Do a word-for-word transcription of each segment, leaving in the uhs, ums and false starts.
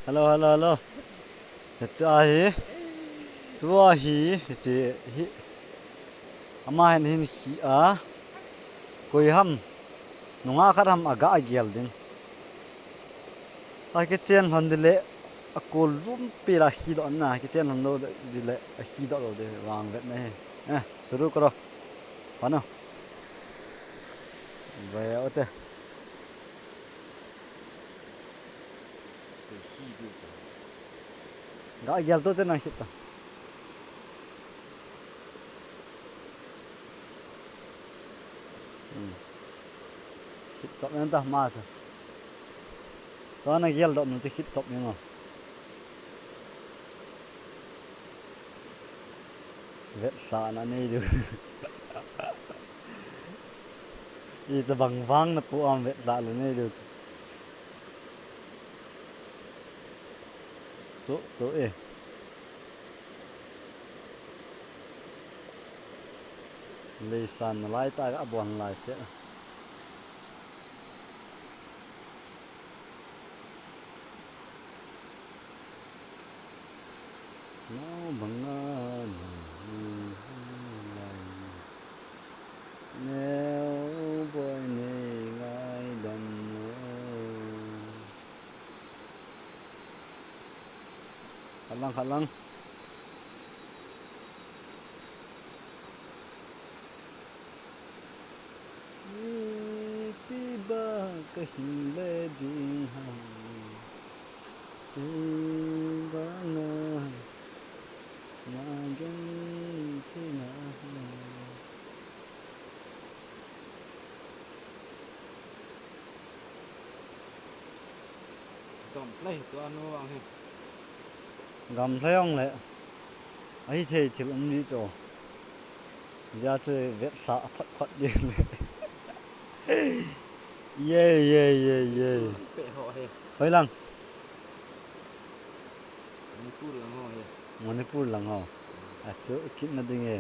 Hello, hello, hello. Tua hi, tua hi, hiche hi. Ama hin hin khi a. Koi ham. Nungah khat ham aga gel ding. A kichen lhon dile, a kol lum pi la khi doh na, kichen lhon lou dile, a khi doh lou de, vang vet na hi. Eh, suru karo. Pano. Ve o te. Ga gel to chen nang khit ta. Hmm. Khit chop nang ta ma cha. To na gel doh nu chi khit chop nang o. Vetlhahna nei diu. Itobang vang na pu am vetlhahna nei diu. Tu, tu e. Leisan na lai ta ga bon lai se. Nau banga na lai. Neo boy nei ngaidam o. Khat lang, khat lang. Ipi ba kahin le ding ham. Ipi ba na, na gen thei na ham. Gamlei tua nu ang hi. Gamlei ong le. Ahi thei thil um ji chu. Hijeh chun vetlhah phat phat ding le. Ye, ye, ye, ye. Pe ho he. Hoi lang. Manipur lang ho he. Manipur lang ho. Achu kit na ding e.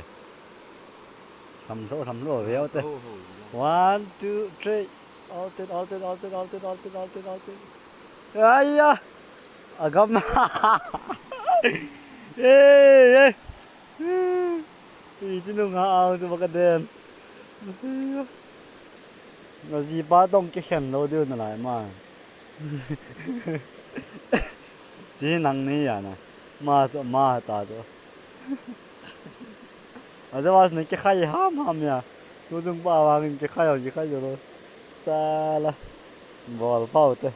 Lhamlho, lhamlho, ve o te. Ho, ho, ho. One, two, three. Altet, altet, altet, altet, altet, altet, altet. Aiya! Agam. Ei, ei. Iti nunga au chu baka den. Na jipa tong kikhen lou diu nalai ma. Chi nang ni ya na. Ma chu, ma ta chu. Ajawas ni kikhai ham ham ya. Tu chung pa wangin kikhai ho, kikhai ho. Sala. Bol pau te.